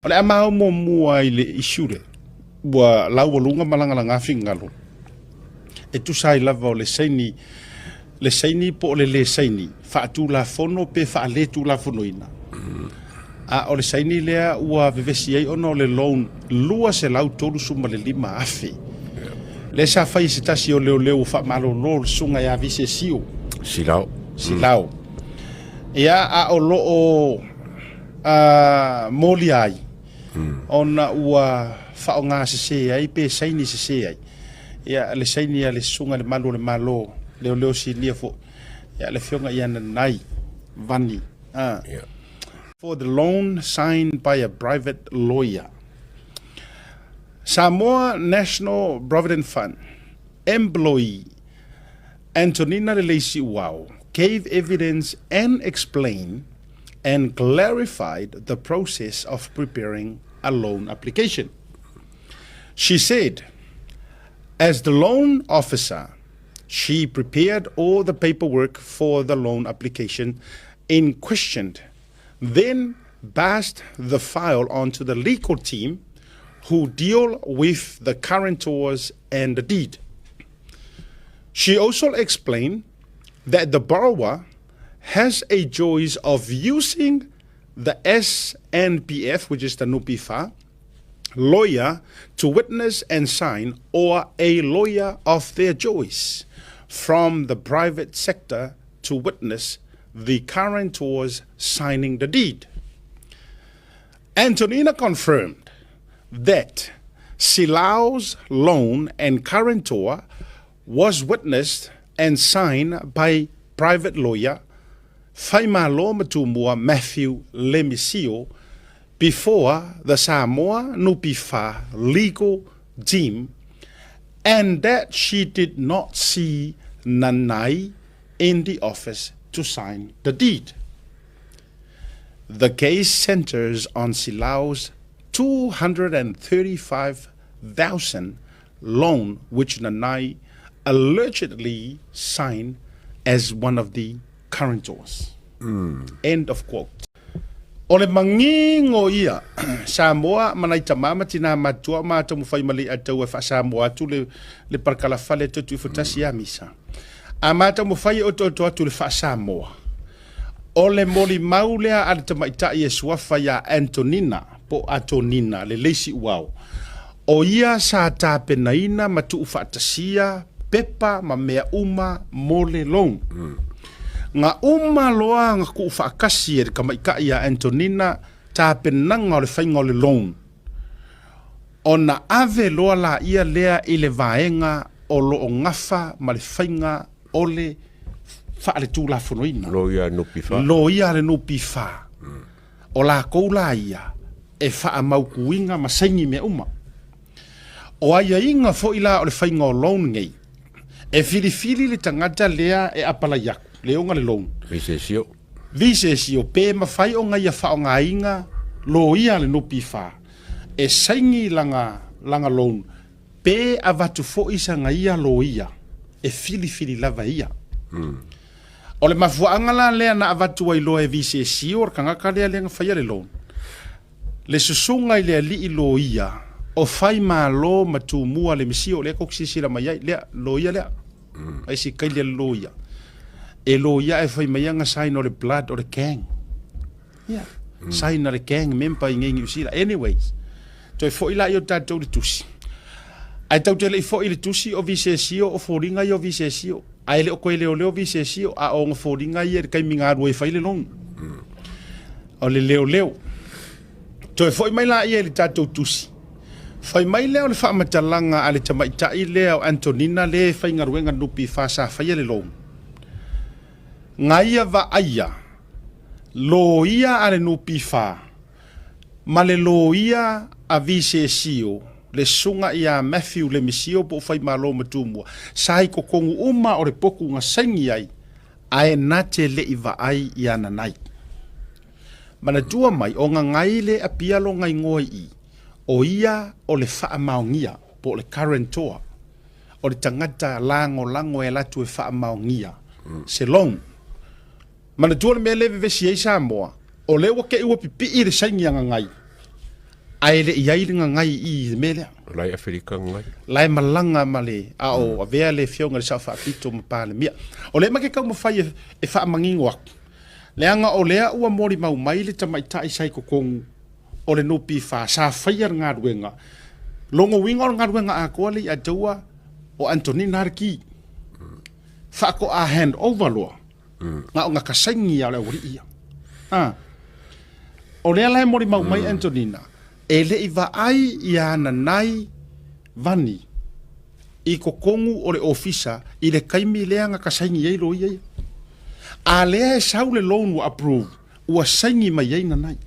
O le a maua muamua i le issue lea, ua laualuga ma lagalaga finagalo e tusa ai lava o le saini, le saini po o le le saini faatulafono pe faaletulafonoina. A o le saini lea ua vevesi ai ona o le loan $235,000 lea sa fai e se tasi o leoleo ua faamalolo le susuga ia Visesio Silao. Silao. Ia, a o lo o a molia ai ona ua faaaoga sese ai pe saini sese ai ia le saini a le susuga i le Malu o le Malo, leoleo sinia foi, ia le afioga ia Nanai Vani. A. For the loan signed by a private lawyer. Samoa National Provident Fund employee Antonina Leleisiuao gave evidence and explained and clarified the process of preparing a loan application. She said, as the loan officer, she prepared all the paperwork for the loan application in question, then passed the file on to the legal team who deal with the guarantors and the deed. She also explained that the borrower has a choice of using the SNPF, which is the NUPIFA, lawyer to witness and sign, or a lawyer of their choice from the private sector to witness the guarantors signing the deed. Antonina confirmed that Silao's loan and guarantor was witnessed and signed by private lawyer Faimalo Matumua Matthew Lemisio before the Samoa Nupifa legal team and that she did not see Nanai in the office to sign the deed. The case centers on Silao's 235,000 loan which Nanai allegedly signed as one of the guarantors. End of quote. O le mangingo ia, Samoa ma nai tama ma tinā matua ma taumafai ma le ataua e faa-Samoa atu le, le palakala fale atu atu ifo tasi ia misa. A ma taumafai e otooto atu le faa-Samoa. O le molimau lea a le tamaitai e suafa iā Antonina, po o Atonina, le Leisi Uao. O ia sa tapenaina ma tuufaatasia pepa ma mea uma mo le loan. Nga uma loa nga kuufaakasi e le tamaitai iā Antonina tapenaga o le faiga o le loan, ona ave loa laia lea i le vaega o lo o gafa ma le faiga o le faaletulafonoina. Loia a le NPF. Loia a le NPF. O lakou la ia e faamautuina ma saini mea uma. O aiaiga foi la o le faiga o loan nei, e filifili le tagata lea e apalai atu, le ona le loan. Visesio. Visesio, pe mafai ona ia faaaogaina loia a le NPF e saini lana, lana loan Pe avatu foi sana ia loia, e filifili lava e ia. O le mafuaaga la lea na avatu ai loa e VCSU o le tagata lea lea na faia le loan. Le susuga i le alii loia o Faimalo ma Tumua le Misio lea tou te silasila mai ai, lea loia lea. Ai si kaili a le loia. E loia e fai mai ana sign o le blood o le gang. Ia, sign a le gang member i nei Niu Sila. Anyways, toe foi la i o tatou le tusi. Ae tau te le i foi le tusi o Visesio, o foliga ia o Visesio. Ae le o koe leoleo Visesio, a o ona foliga ia i le taimi na alu ai e fai le loan. O le leoleo. Toe foi mai la ia i le tatou tusi. Fai mai lea o le faamatalaga a le tamaitai lea o Antonina le e faigaluega NPF sa faia le loan. Ngaia vaaia loia a le NPF ma le loia a Visesio, le susuga ia Matthew Lemisio po o Faimalo ma Tumua, sa i totonu uma o le potu na saini ai, ae na te le i vaai ia Nanai. Manatua mai, o Nanai le apia lona igoa i i, o ia o le faamaonia, po o le guarantor, o le tagata lagolago e alu atu e faamaonia se loan. Manatua le mea lea e vevesi ai Samoa, o lea ua te i ua pipii le saini a Gagai. Ae le i ai le gagai i i le mea lea. O la e i Aferika gagai. La e malaga ma le, a o avea le afioga i le Sao Faapito ma Palemia. O lea ma ke taumafai e, e faamanino atu, leaga o lea ua molimau mai le tamaitai sa i totonu o le NPF sa faia le galuega, lona uiga o le galuega atoa lea i Aitaua o Antonina le ki. Faatoa hand over loa, na o gata saini lava o le aualii ia. A. O lea la e molimau mai Antonina, e le i vaai ia Nanai Vani i totonu o le ofisa i le taimi lea na saini ai loia ia. A lea e sau le loan ua approve, ua saini mai ai Nanai.